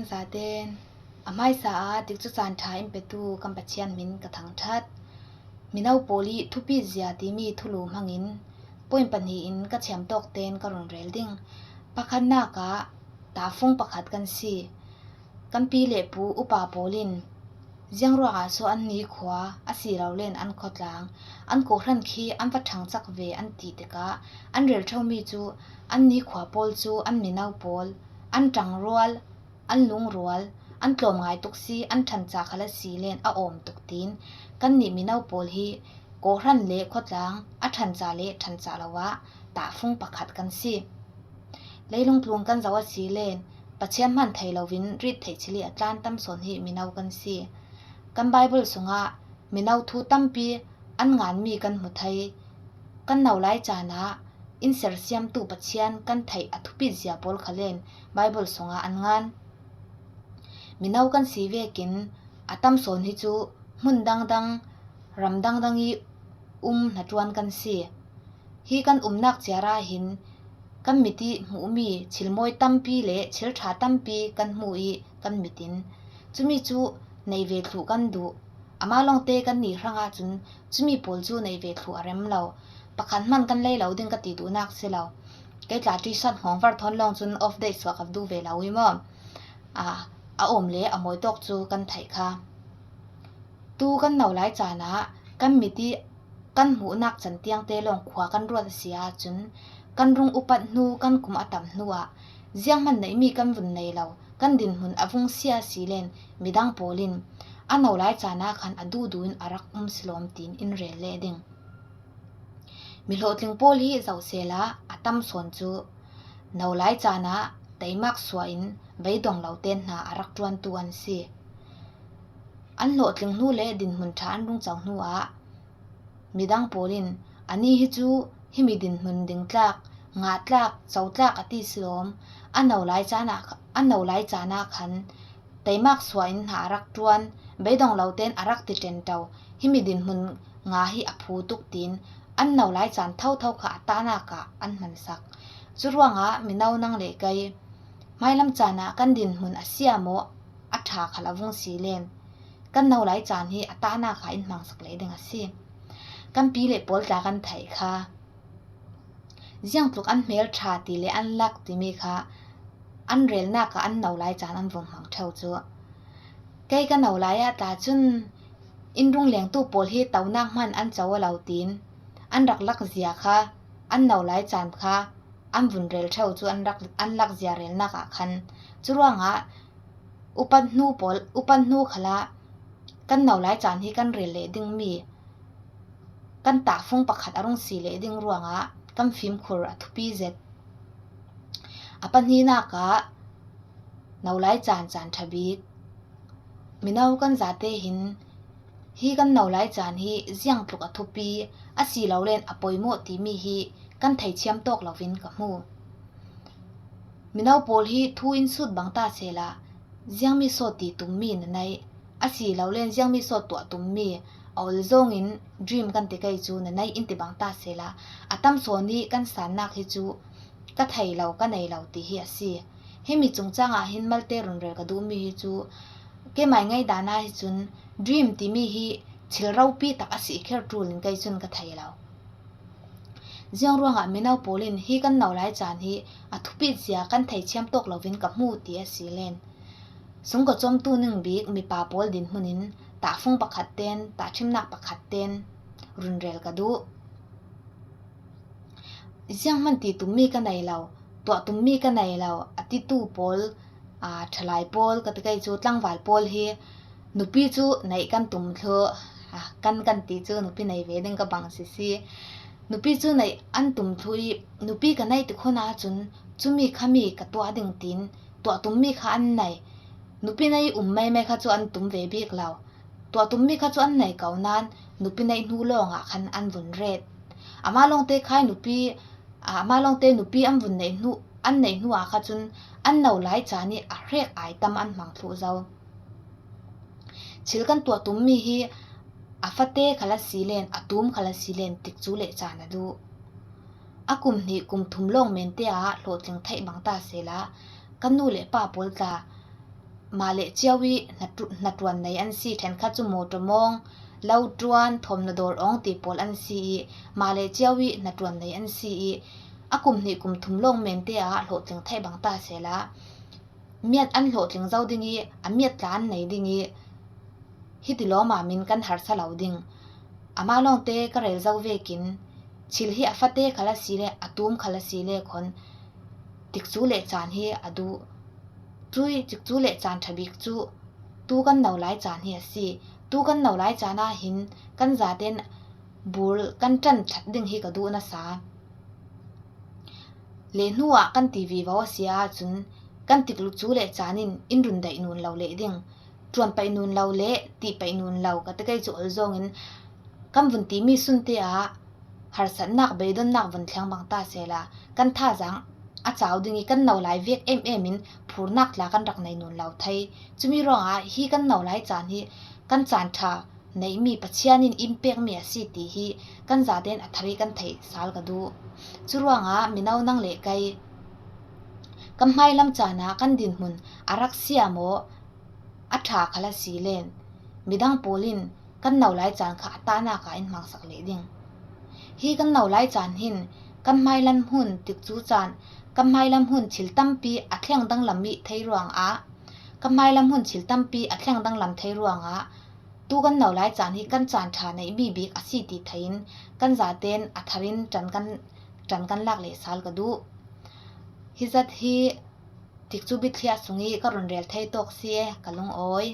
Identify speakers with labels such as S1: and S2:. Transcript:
S1: Kan zaten a hmaisa ah tikcu caan ṭha in petu kan Pathian min ka thangṭhat. Mino pawl i thupi zia timi thulu hmangin point pahnih in ka thiam tawk tein ka run rel ding. Pakhatnak ah tahfung pakhat kan si. Kan pi le pu upa pawl in ziangruang ah so an nikhua asilole an khuatlang an kawhhran khi an va ṭhang cak ve an ti tikah an rel ṭheomi cu an nikhua pawl cu an mino pawl an ṭangrual, an lungrual, an tlawmngai tuk si, an ṭhanca khal a si len a awm tuk tiin kannih mino pawl hi kawhhran le khuatlang a ṭhanca le ṭhanca lo ah tahfung pakhat kan si. Leilung tlung kan zoh a si len Pathian hmanh thei loin rit theih chili a tlan tam sawn hi mino kan si. Kan Bible sungah mino thu tampi an nganmi kan hmu thai. Kan no lai caan ah inn sersiamtu Pathian kan theih a thupit zia pawl kha len Bible sungah an ngan. Mino kan si vekin a tam sawn hi cu hmun dangdang, ram dangdang i um hnaṭuan kan si. Hi kan umnak ciar ahhin kan mit i hmuhmi thilmawi tampi le thilṭha tampi kan hmu i kan mit in cumi cu nei ve thlu kan duh. Amah lawngte kan nih hrang ahcun cumi pawl cu nei ve thlu a rem lo. Pakhat hmanh kan lei lo ding ka ti duhnak si lo. Kei tla ṭi-sat hngawng var thawn lawng cun off day suah ka duh ve lo i maw. A awm le a mawi tawk cu kan theih kha. Tu kan no lai caan ah kan mit i kan hmuhnak can tiangte lawng khua kan ruat a si ahcun kan rung upat hnu kan kum a tam hnu ah zianghmanh neihmi kan vun nei lo kan dinhmun a vung sia si len midang pawl in a no lai caan ah khan a duhduh in a rak um silawm tiin in rel leh ding. Mi hlawhtling pawl hi zoh sehla a tam sawn cu no lai caan ah teimak suah in beidong lo ten hna a rak ṭuantu an si. An hlawhtling hnu le dinhmun ṭha an rung co hnu ah midang pawl in anih hi cu himi dinhmun dingtlak, ngahtlak, cotlak a ti silawm a no lai caan ah a no lai caan ah khan teimak suah in hna a rak ṭuan, beidong lo tein a rak ti ṭenṭo. Himi dinhmun nga hi a phu tuk tiin an no lai caan thotho kha a tahnak ah an hmansak. Cu ruangah mino nang le kei hmailam caan ah kan dinhmun a sia maw a ṭha khal a vung si len. Kan no lai caan hi a tahnak ah in hmang sak leh ding a si. Kan pi le pawl tla kan theih kha ziangtluk an hmel ṭha ti le an lak timi kha an relnak ah an no lai caan an vung hmang ṭheo cu. Kei ka no lai ah tla cun inn runglengtu pawl hi tonak hmanh an co lo tiin an rak lak zia kha an no lai caan kha an vun rel ṭheo cu an rak an lak zia relnak ah khan cu ruangah upat hnu pawl upat hnu khal ah kan no lai caan hi kan rel leh dingmi kan tahfung pakhat a rung si leh ding ruangah kan fimkhur a thupi zet. A pahnihnak ah no lai caan caan ṭha bik. Mino kan zate hin hi kan no lai caan hi ziangtluk a thupi asilole a pawimawh timi hi kan theithiam tawk loin ka hmu. Mino pawl hi thu in sut bang ta sehla ziangmi sawt ti tummi na neih asilole ziangmi sawt tuah tummi a ol zong in dream kan ti kei cu na neih in ti bang ta sehla a tam sawn i kan sannak hi cu ka thei lo ka nei lo ti hi a si. Himi cungcang ah hin malte runrel ka duhmi hi cu keimah ngaidan ah hi cun dream timi hi thil ropi tak a si kher ṭul in kei cun ka thei lo. Ziang ruangah mino pawl in hi kan no lai caan hi a thupit zia kan theithiam tawk loin ka hmu ti a si len. Sungkaw cawmtu ning bik mipa pawl dinhmun in tahfung pakhat ten, tahṭhimnak pakhat ten runrel ka duh. Zianghmanh ti tummi ka nei lo, tuah tummi ka nei lo a titu pawl, aa ṭhalai pawl ka ti kei cu tlangval pawl hi nupi cu neih kan tum thlu. Kan kan ti cu nupi nei ve ding ka bang sisi. Nupi cu neih an tum thlu i nupi ka neih ti khun ahcun cumi khami ka tuah ding tiin tuah tummi kha an nei. Nupi nei um meimei kha cu an tum ve bik lo. Tuah tummi kha cu an nei ko nain nupi neih hnu lawngah khan an vun ret. Amah lawngte khai nupi amah lawngte nupi an vun neih hnu an neih hnu ah kha cun an no lai caan i a hrek ai tam an hmang thlu zau. Thil kan tuah tummi hi a fate khal a si len a tum khal a si len tik cu le caan a duh. A kum hnih kum thum lawng men te ah hlawhtling theih bang ta sehla kan nu le pa pawl tla. Mah le cio i hnaṭuan nei an si. Ṭhenkhat cu mawṭaw mawng, lo ṭuan, thawmhnaw dawr ong ti pawl an si i mah le cio i hnaṭuan nei an si i a kum hnih kum thum lawng men te ah hlawhtling theih bang ta sehla miat an hlawhtling zau ding i a miat tla an nei ding i hiti lawmah min kan harsa lo ding. Amah lawngte ka rel zau vekin thil hi a fate khal a si le a tum khal a si le khon tikcu le caan hi a duh. Cui tikcu le caan ṭha bik cu tu kan no lai caan hi a si. Tu kan no lai caan ahhin kan zaten bur kan ṭan ṭhat ding hi ka duh nasa. Le hnu ah kan ti vivo a si ahcun kan tiklu cu le caan in inn run daih nun lo leh ding. Ṭuan paih nun lo le ti paih nun lo ka ti kei cu ol zong in kan vun timi sunte ah harsatnak beidonnak vun thleng bang ta sehla kan thazaang a cau ding i kan no lai vek emem in phurnak tla kan rak nei nun lo thei. Cumi ruangah hi kan no lai caan hi kan caan ṭha neihmi Pathian in inn pekmi a si ti hi kan zaten a thar i kan theih sal ka duh. Cu ruangah mino nang le kei kan hmailam caan ah kan dinhmun a rak sia maw a ṭha khal a si len. Midang pawl in kan no lai caan kha a tahnak ah in hmangsak leh ding. Hi kan no lai caan hin kan hmailam hun tikcu caan kan hmailam hun thil tampi a thleng danglam i thei ruangah kan hmailam hun thil tampi a thleng danglam thei ruangah tu kan no lai caan hi kan caan ṭha neihmi bik a si ti thei in kan zaten a thar in ṭan kan ṭan kan lak le sal ka duh. Hi zat hi tikcu biathliah sung i ka run rel thei tawk si e ka lungawi.